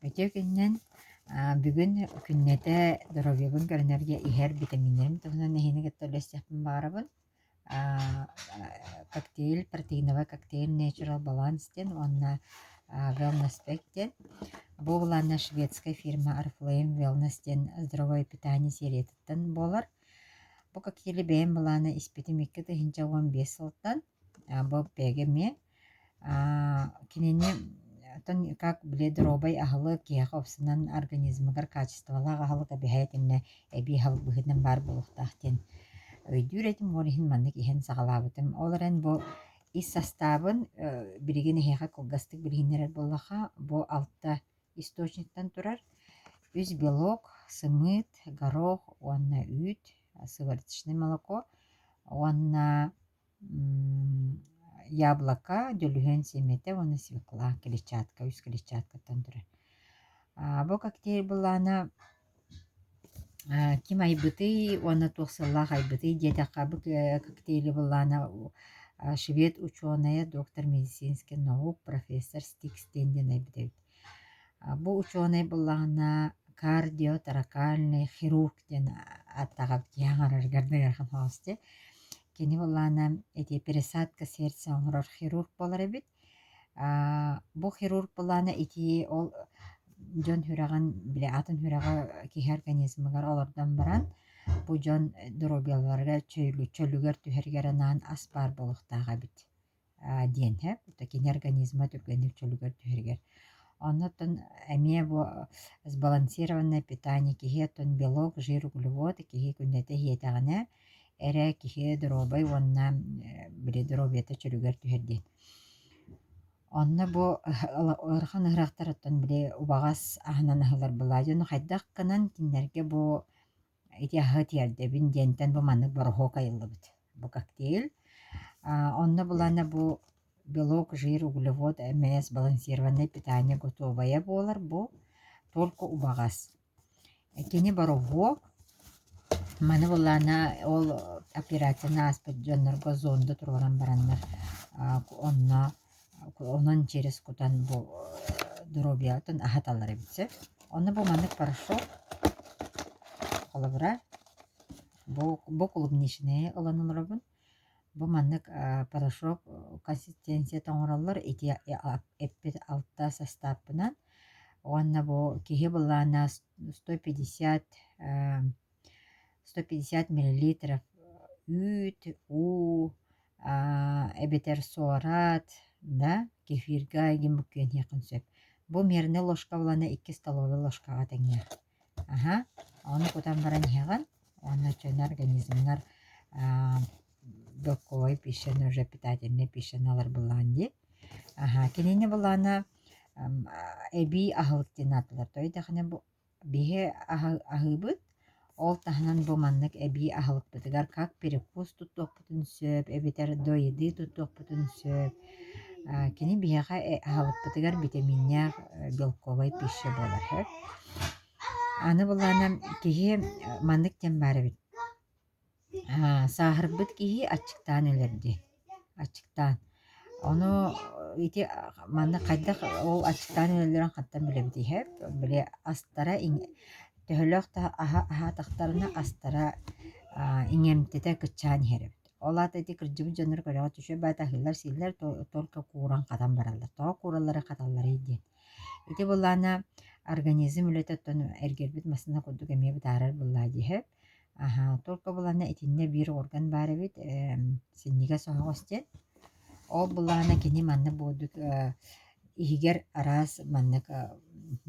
Үтүө күнүнэн бүгүн күннэтэ доруобуйабын көрүнэргэ иһэр битэмииннэрим туһунан эһиини кытта үллэстиэхпин баҕарабын. Коктейль, протеиновай коктейль Natural Balance диэн уонна Wellness Pack диэн. Бу былаанна шведскай фирма Oriflame Wellness диэн здоровое питание сериятыттан буолар. Бу коктейли бэйэм былаана испитим 2015 сылтан. Бу бэйэгэ эмиэ Кинини оттон как били доруобай аһылык киһиэхэ уопсайынан организмыгар качестволаах аһылык эбэһээтинэ эбии аһылык быһыытынан баар буолуохтаах диэн өйдүүр этим, ол иһин маннык иһэн саҕалаабытым. Ол эрэн бу ис састаабын билигин эһиэхэ кылгастык билиһиннэрэр буоллахха, бу алта источниктан турар: үс белок, сымыыт, горох уонна үүт, сывороточное молоко уонна Яблоко, дьөлүһүөн сиэмэтэ уонна свекла, клетчатка, үс клетчаткаттан турар. Бу коктейль былаана ким айбытый уонна туох сыллаах айбытый диэтэххэ, бу коктейли былаана швед учуонайа, доктор медицинских наук, профессор Стикстен диэн айбыт эбит. Бу учуонай буоллаҕына кардиоторакальный хирург диэн ааттааҕа киһи аҥарарыгар да ыарахан соҕус дии. Кини буоллаҕына ити пересадка сердца оҥорор хирург буолар эбит. Бу хирург буоллаҕына ити ол дьон сүрэҕин били атын сүрэҕи киһи организмыгар олордон баран бу дьон доруобуйаларыгар чөлүгэр түһэригэр анаан ас баар буолуохтаах эбит диэн сөп. Кини организма түргэнник чөлүгэр түһэригэр. Оннуттан эмиэ бу сбалансированное питание киһи оттон белок, жир, углевод киһи күннэтэ иһиэтэҕинэ эрэ киһи доруобай уонна били доруобуйата чөлүгэр түһэр диэн. Онно бу ыарахан ыарахтар оттон били убаҕас аһынан аһылар былаадьы ону хайдах гынан кинилэргэ бу ити аһы тиэрдэбин диэнтэн бу маннык бороһуок айыллыбыт. Бу коктейль. Онно былаана бу белок, жир, углевод, МС, балансированное питание готовая буолар бу только убаҕас. Кини бороһуок маны былаана ол операцияны ааспыт дьоннорго зонда туруоран бараннар онно онон через кутан бу доруобуйатын аһаталлар эбит сөп. Онно бу маннык порошок холобура Бу, бу клубничнайы ылан олоробун. Бу маннык порошок консистенцията оҥороллор ити эппит алта састааппынан уонна бу киһи былаана 150 150 миллилитров үүт, уу эбэтэр суорат да кефирга игин буккуйан сөп. Бу мерный ложка булана 2 столовай ложкаҕа тэҥнээх. Аһа, ону кутан баран иһэҕин уонна чөнө организмҥар белковай пищаны уже питательнай пищаны ылар былаан дии. Аһа, кинини былаана эбии аһылык диэн ааттыыллар. Тоҕо диэтэххинэ бу биһи аһыыбыт, ол таһынан бу маннык эбии аһылыкпытыгар как перекус туттуохпутун сөп эбэтэр до еды туттуохпутун сөп. Кини биһиэхэ аһылыкпытыгар битэмииннээх белковай пища буолар сөп. Аны былаана киһи маннык диэн баар эбит. Сааһырбыт киһи аччыктаан өлөр диэн. Аччыктаан. Ону ити манна хайдах ол аччыктаан өлөллөрүн хантан билэбит иһэр. Били астара төһөлөөх да аһаатахтарына астара иҥэмтэтэ кыччаан иһэр эбит. Ол аата ити кырдьыбыт дьоннор көрөҕүт үчүгэй баҕайы аһыыллар-сииллэр только кууран хатан бараллар. Тоҕо куураллара хаталларый диэн. Ити былаана организм үлэтэ оттон эргэрбит массыына курдук эмиэ бытаарар буоллаа диэһэ. Аһаа, только былаана итиннэ биир орган баар эбит синньигэс оһоҕос диэн. Ол былаана кини манна буолдук иһигэр араас маннык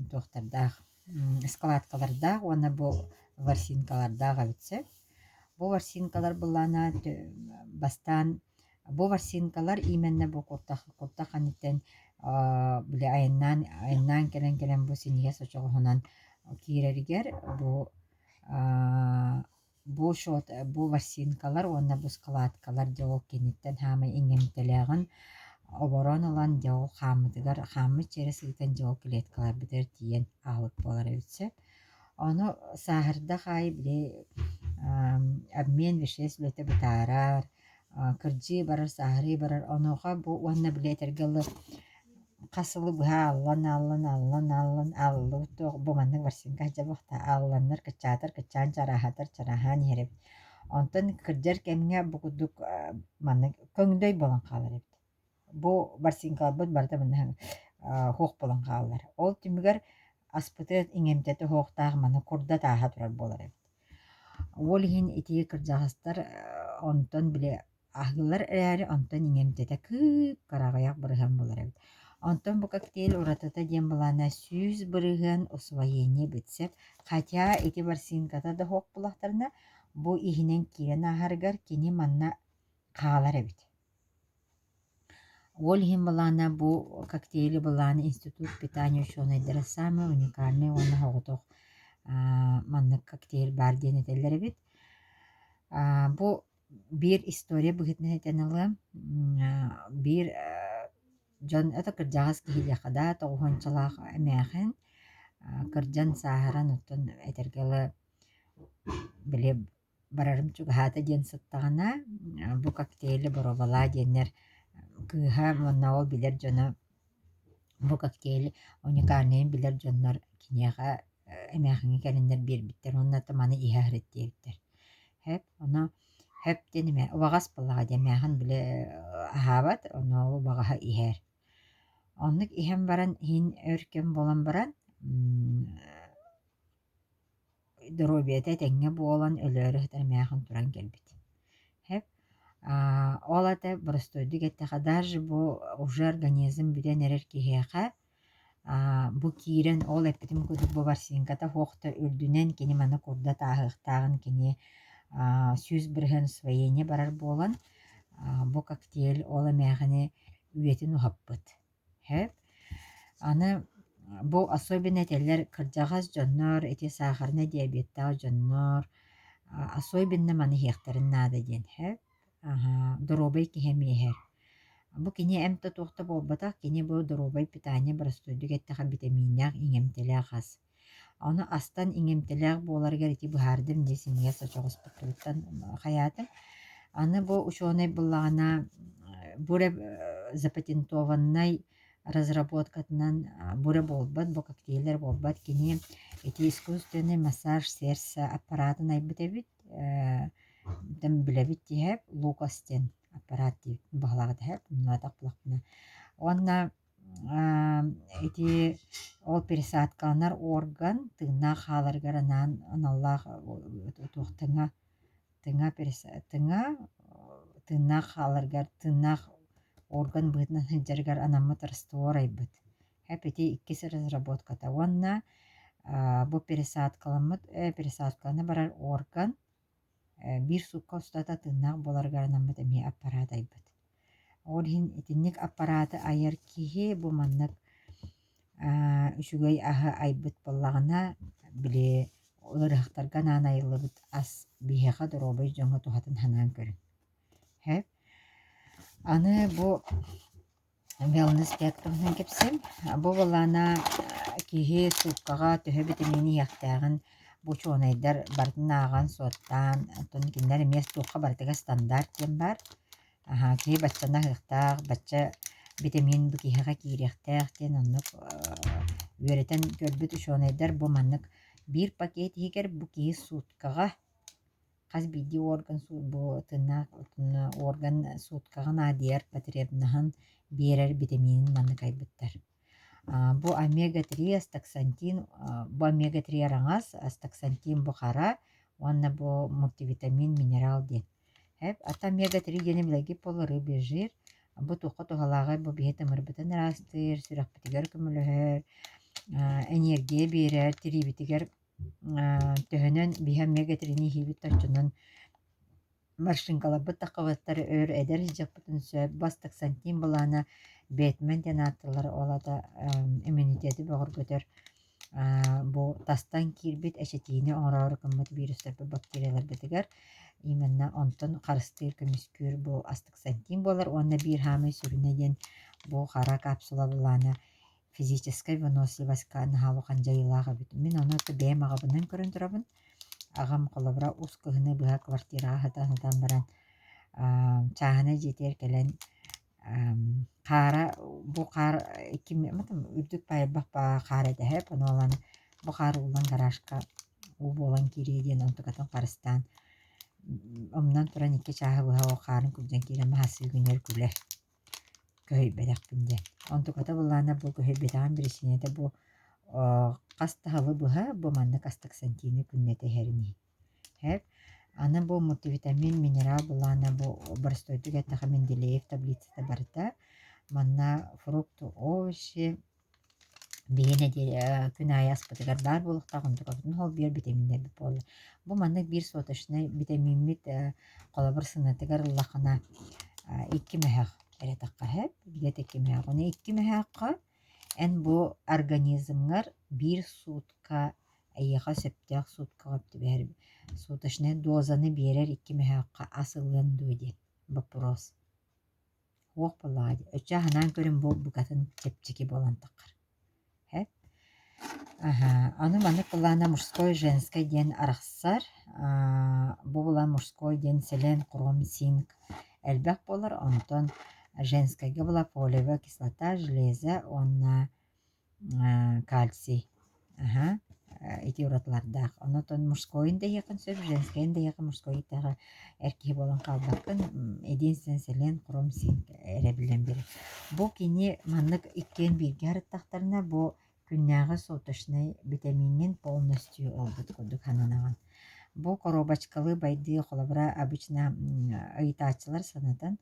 туохтардаах складкалардаах уонна бу ворсинкалардаах эбит сөп. Бу ворсинкалар былаана бастаан бу ворсинкалар именно бу куртах куртах кэнниттэн били айаннаан айаннаан кэлэн кэлэн бу синньигэс очоҕоһунан киирэригэр бу Бу счет бу ворсинкалар уонна бу складкалар дьэ ол кэнниттэн хаамай иҥэмтэлээҕин оборон ылан дьэ ол хааммытыгар хааммыт через ыытан дьэ ол клеткаларбытыгар тиийэн аһылык буолар эбит сөп. Ону сааһырдах аайы били обмен веществ үлэтэ бытаарар, кырдьыы барар, сааһырыы барар. Онуоха бу уонна били этэргэ дылы хас сылы быһа ааллан ааллан ааллан ааллан Аалыллыбыт туох бу маннык ворсинка сылдьабыт аалланнар кыччаатар кыччаан чарааһатар чарааһаан иһэр эбит. Онтон кырдьар кэмҥэ бу курдук маннык көҥдөй буолан хаалар эбит. Бу ворсинкаларбыт барыта манна суох буолан хааллар. Ол түмүгэр аспытыгар иҥэмтэтэ суохтаах маны курдат ааһа турар буолар эбит. Ол иһин ити кырдьаҕастар онтон били аһыыллар эрээри онтон иҥэмтэтэ кыып-кыраҕыйах бырыһыан буолар эбит. Онтон бу коктейль уратыта диэн былаана 100% усвоение бүтсэ, хотя ити ворсинката да суох буоллахтарына, бу иһинэн киирэн ааһарыгар кини манна хаалар эбит. Ол иһин былаана бу коктейли былаана институт питания учуонайдара саамай уникальнай уонна соҕотох маннык коктейль баар диэн этэллэр эбит. Бу биир история быһыытынан этэн ылыам. Биир дьон это кырдьаҕас киһи диэххэ да тоҕуһуончалаах эмээхин кырдьан сааһыран оттон этэргэ дылы били барарым чугаһаата диэн сыттаҕына бу коктейли боруобалаа диэннэр кыыһа уонна ол билэр дьоно бу коктейль уникальнайын билэр дьоннор киниэхэ эмээхиҥҥэ кэлэннэр биэрбиттэр уонна маны иһэ сырыт диэбиттэр. Һэп ону һэп диэн эмэ убаҕас буоллаҕа дии эмээхин били аһаабат ону ол убаҕаһы иһэр. Оннук иһэн баран иһин өр кэм буолан баран доруобуйата этэҥҥэ буолан өлөөрү сытар эмээхин туран кэлбит. Һэп ол аата боростуойдук эттэххэ даже бу уже организм бүтэн эрэр киһиэхэ бу киирэн ол эппитим курдук бу ворсинката суох да үрдүнэн кини маны курдат ааһыахтааҕын кини 100% усвоение барар буолан бу коктейль ол эмээхини үйэтин уһаппыт. Сөп. Аны бу особенно этэллэр кырдьаҕас дьоннор, ити сахарнай диабеттаах дьоннор особенно маны иһиэхтэрин наада диэн сөп. Аһаа, доруобай киһи эмиэ иһэр. Бу кини эмп да туох да буолбатах, кини бу доруобай питание боростуойдук эттэххэ битэмииннээх, иҥэмтэлээх ас. Ону астан иҥэмтэлээх буоларыгар ити быһаардым дии синньигэс очоҕоспуттуруттан хайаатым. Аны бу учуонай буллаҕына бу эрэ запатентованнай разработкатынан бу эрэ буолбат, бу коктейльлэр буолбат. Кини ити искусственный массаж сердца аппаратын айбыт эбит. Билэбит тиһэп Лукас диэн аппарат диэбит баһылаҕа тиһэп умнубатах буоллахпына. Уонна ити ол пересадкаланар орган тыыннаах хааларыгар анаан аналлаах туох тыҥа тыҥа тыҥа тыыннаах хааларыгар тыыннаах орган быһыытынан сылдьарыгар анаммыт раствор айбыт. Эп ити иккис разработката уонна бу пересадкаламмыт пересадкалана барар орган биир суукка устата тыыннаах буоларыгар анаммыт эмиэ аппарат айбыт. Ол иһин итинник аппараты айар киһи бу маннык үчүгэй аһы айбыт буоллаҕына, били ыарыһахтарга анаан айыллыбыт ас биһиэхэ доруобай дьоҥҥо туһатын санаан көрүҥ. Сөп. Аны бу Wellness диэн туһунан кэпсиэм. Бу былаана киһи сууккаҕа төһө битэмиини иһиэхтээҕин бу учуонайдар барытын ааҕан-суоттаан, оттон кинилэр эмиэ туохха барытыгар стандарт диэн баар. Аһаа, киһи баччаны аһыахтаах, бачча битэмиин бу киһиэхэ киириэхтээх диэн оннук үөрэтэн көрбүт учуонайдар бу маннык биир пакет иһигэр бу киһи сууккаҕа Хас биирдии орган бу тыыннаах орган суткаҕа наадыйар потребноһын биэрэр битэмиинин маннык айбыттар. Бу омега-3 астаксантин, бу омега-3 араҥас, астаксантин бу хара уонна бу мультивитамин, минерал диэн. Ата омега-3 диэни билэргит буоллар рыбий жир. Бу туохха туһалааҕый? Бу биһи тымырбытын ыраастыыр, сүрэхпитигэр көмөлөһөр, энергия биэрэр, тириибитигэр Төһөнөн биһи омега-3-ни иһиибит да оччонон маршинкаларбыт таххыбыттар өр эдэр сылдьыахпытын сөп. Бастаксантин былаана Бэтмен диэн ааттыыллар ол аата иммунитеты бөҕөргөтөр бу тастан киирбит эчэтиини оҥороору гыммыт вирустарбыт бактерияларбытыгар именно онтон харыстыыр көмүскүүр бу астаксантин буолар уонна биир саамай сүрүнэ диэн бу хара капсула былаана физическэй выносливостька наһаа улахан дьайыылаах эбит. Мин ону бэйэм аҕабынан көрөн турабын. Аҕам холобура ус кыһыны быһа квартираҕа сытан-сытан баран чааһынай дьиэтигэр кэлэн Хаара бу хаар икки үрдүк баайбах хаар этэ һэп ону ылан бу хаар ууллан гаражка уу буолан киириэ диэн онтукатын харыстаан умнан туран икки чааһы быһа ол хаарын күрдьэн киирэн маһассыыгынньар күлэр көһүйбэтэхпин диэн. Онтуката былаана бу көһүйбэтэҕин биричиинэтэ бу хас да сылы быһа бу маннык астаксантины күннэтэ иһэрин иһин. Һэп. Аны бу мультивитамин, минерал былаана бу боростуойдук эттэххэ Менделеев таблицата барыта. Манна фрукты, овощи биһи нэдиэлэ күн аайы аспытыгар баар буолуохтаах онтукабытын холбуйар битэмииннэрбит буолла. Бу маннык биир соточнай битэмииммит холобур сынатыгар ыллаххына икки мөһөөх эрэ тахха һэп, где-то икки мөһөөх. Ону икки мөһөөххө эн бу организмҥар биир суутка эйиэхэ сөптөөх сууткаҕа түбэһэр суточнай дозаны биэрэр икки мөһөөххө ас ылыан дуо диэн боппуруос. Суох буоллаҕа дии. Өччө аһынаан көрүн бу букатын чэпчэки буолан таххар. Һэ? Аһа, аны маннык былаана мужской, женскай диэн арахсар. Бу былаан мужской диэн селен, хром, цинк элбэх буолар. Онтон женскайга была фолиевая кислота, железо уонна кальций аһа ити уратылардаах. Онон мужскойун да иһиэххин сөп, женскайын да иһиэххин мужской итэҕэ эр киһи буолан хаалбаккын. Единственное селен, хром, цинк эрэ биллэн биэрэр. Бу кини маннык иккиэн бииргэ арыттахтарына бу күннээҕи суточнай битэмииҥҥин полностью ылбыт курдук сананаҕын. Бу коробочкалыы байдыы холобура обычно ыйытааччылар санатан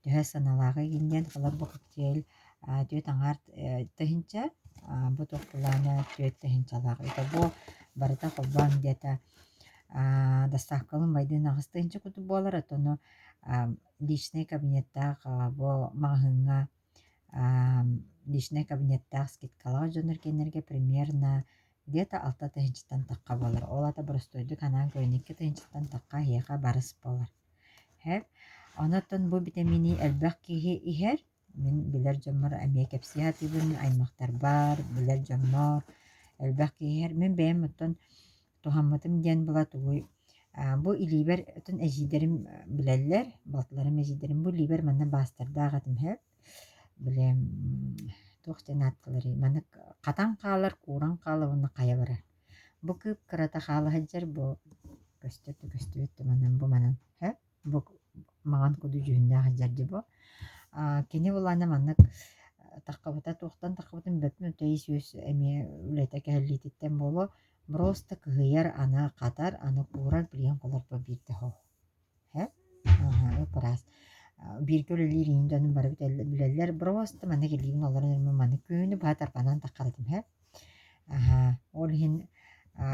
төһө сыаналааҕый диэн холобур бу коктейль түөрт аҥаар тыһыынча бу туох былаана түөрт тыһыынчалаах это бу барыта холбоон где-то доставкалын байдыын аҕыс тыһыынча курдук буолар оттон личный кабинеттаах бу маҕаһыыҥҥа личный кабинеттаах скидкалаах дьоннор кинилэргэ примерно где-то алта тыһыынчаттан тахха буолар ол аата боростуойдук анаан көрөн икки тыһыынчаттан тахха эһиэхэ барыс буолар Һэп. Онон бу битэмиини элбэх киһи иһэр. Мин билэр дьоммор эмиэ кэпсии сатыыбын, аймахтарбар, билэр дьоммор элбэх киһи иһэр. Мин бэйэм оттон туһаммытым диэн була тугуй, бу илиибэр оттон эдьиийдэрим билэллэр, балтыларым эдьиийдэрим бу илиибэр манна баастардаах этим һэп. Били туох диэн ааттыыларый, маннык хатан хаалар, кууран хаалар уонна хайа барар. Бу кыып-кырата хаала сылдьар бу көстөр да көстүбэт да манан бу манан һэ бу маҥан куду дьүһүннээх сылдьар дии бу. Кини булаана маннык таххыбыта туохтан таххыбытын билбэппин тэйис-үөс эмиэ үлэтэ кэһиллиититтэн буолуо просто кыһыйар аны хатар аны куурар билигин холорбо биирдэ оһох Һэ ып-ыраас. Бииргэ үлэлиир иин дьонум бары билэллэр просто маннык илиибин олорон эрэммин маннык күнү быһа тарбанан таххарытым һэ. Ол иһин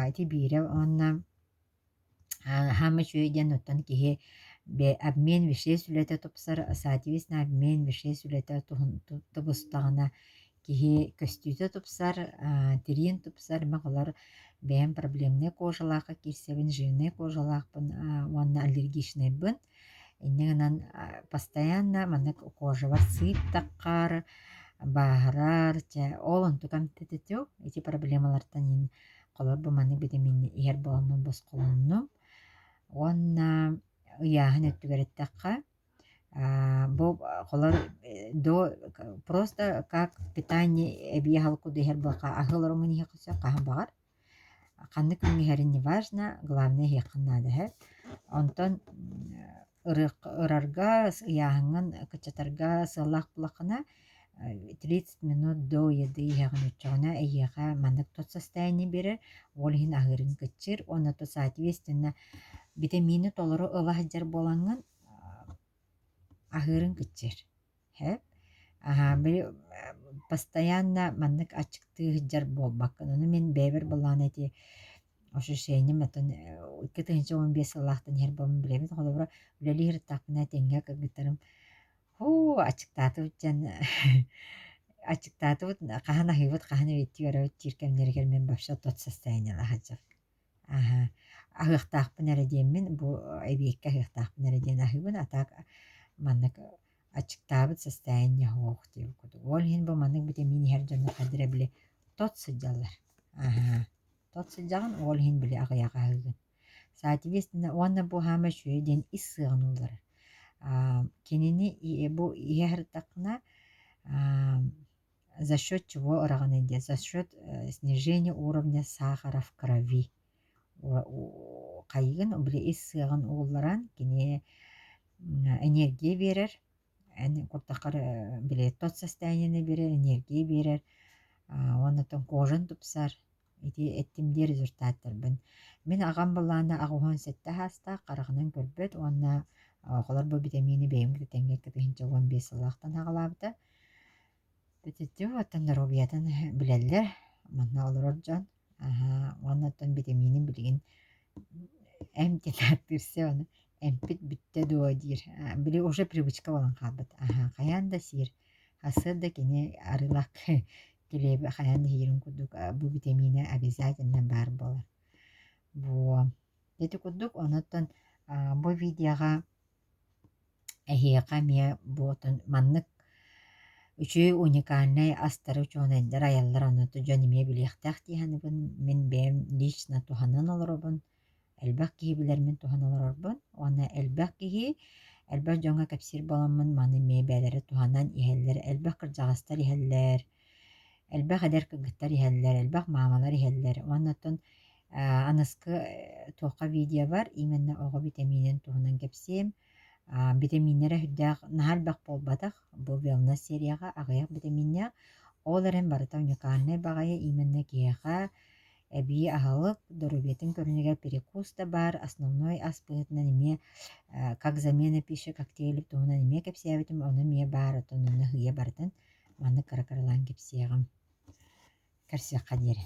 ити биирэ уонна хаама үчүгэй диэн оттон киһи обмен веществ үлэтэ тупсар, соответственно обмен веществ үлэтэ тубустаҕына Киһи көстүүтэ тупсар, тириин тупсар, мин бэйэм проблемнай кожалаахха киирсэбин, жирнай кожалаахпын уонна аллергичнайбын. Инньэ гынан постоянно маннык кожабар сыып таххар, бааһырар, чэ ол онтукам тететю ити проблемалартан иһин холобур бу маннык битэмиини иһэр буоламмын босхолоннум. Уонна ыйааһын өттүгэр эттэххэ Бу холор до просто как питание эбии аһылык курдук иһэр буоллахха аһыы олороҥҥун иһиэххин сөп хаһан баҕар. Ханнык күҥҥэ иһэрин неважно, главное иһиэххин наада үһү. Онтон ырарга, ыйааһыҥҥын кыччатарга сыаллаах буоллаххына 30 минут до еды иһэҕин оччоҕуна эйиэхэ маннык тот состояние биэрэр, ол иһин аһыырыҥ кыччыыр уонна то соответственно битэмиини толору ыла сылдьар буолаҥҥын Аһыырын кыччыыр һэп били постоянно маннык аччыктыы сылдьар буолбаккын. Ону мин бэйэбэр былаан ити ощущением оттон 2015 сыллаахтан иһэр буолан билэбин. Холобура, үлэлии сырыттахпына тэҥҥэ кыргыттарым "Һуу, аччыктаатыбыт" диэн аччыктаатыбыт, хаһан аһыыбыт, хаһан эбиэттии барабыт диир кэмнэригэр мин вообще тот состояниелаах сылдьабын. Аһа, аһыахтаахпын эрэ диэммин, бу эбиэккэ аһыахтаахпын эрэ диэн аһыыбын, а так маннык аччыктаабыт состояние суох диэбит курдук. Ол иһин бу маннык битэмиин иһэр дьоннор хайдах эрэ били тот сылдьаллар. Аһа, тот сылдьаҕын, ол иһин били аҕыйах аһыыгын. Соответственно, уонна бу хаама үчүгэй диэн ис сыаҕын уулларар. Кинини бу иһэ сырыттаххына за счет чего ыраҕыный диэн за счет снижения уровня сахара в крови хайыгын били ис сыаҕын уулларан кини энергия биэрэр эн куртаххар били тот состояниены биэрэр энергия биэрэр уонна кожан тупсар. Ити эттим диир результаттарбын. Мин аҕам былаана 87 саастаах, хараҕынан көрбөт уонна оҕолор бу битэмиини бэйэм тэҥҥэ 1015 сыллаахтан аҕалаабыта. Бүтүттүү оттон доруобуйатын билэллэр, манна олорор дьон. Аһаа, уонна оттон битэмиинин билигин эмтин ааттыыр ону эмпит бүттэ дуо диир. Били уже привычка буолан хаалбыт. Аһаа, хайаан да сиир. Сарсыарда кини арыылаах килиэби хайаан да иһиирин курдук бу битэмиинэ обязательно баар буолар. Бу ити курдук онуттан бу видеоҕа эһиэхэ эмиэ бу отон маннык үчүгэй уникальнай астары учуонайдар айаллар онуттан дьон эмиэ билиэхтээх дии саныыбын. Мин бэйэм лично туһанан олоробун. Элбэх киһи билэрмин туһана олорорбун уонна элбэх киһи элбэх дьоҥҥо кэпсиир буоламмын маны эмиэ бэйэлэрэ туһанан иһэллэр, элбэх кырдьаҕастар иһэллэр, элбэх эдэр кыргыттар иһэллэр, элбэх маамалар иһэллэр уонна оттон аныскы туохха видеобар именно оҕо битэмиинин туһунан кэпсиэм. Битэмииннэрэ сүрдээх наһаа элбэх буолбатах, бу wellness серияҕа аҕыйах битэмииннээх, ол эрэн барыта уникальнай баҕайы именно киһиэхэ эбии аһылык, доруобуйатын көрүҥүгэр перекус да баар, основной ас быһыытынан эмиэ как замена пищи коктейли туһунан эмиэ кэпсээбитим, ону эмиэ баар, оттон онно сыыйа барытын маннык кыра-кыралаан кэпсиэҕим. Көрсүөххэ диэри.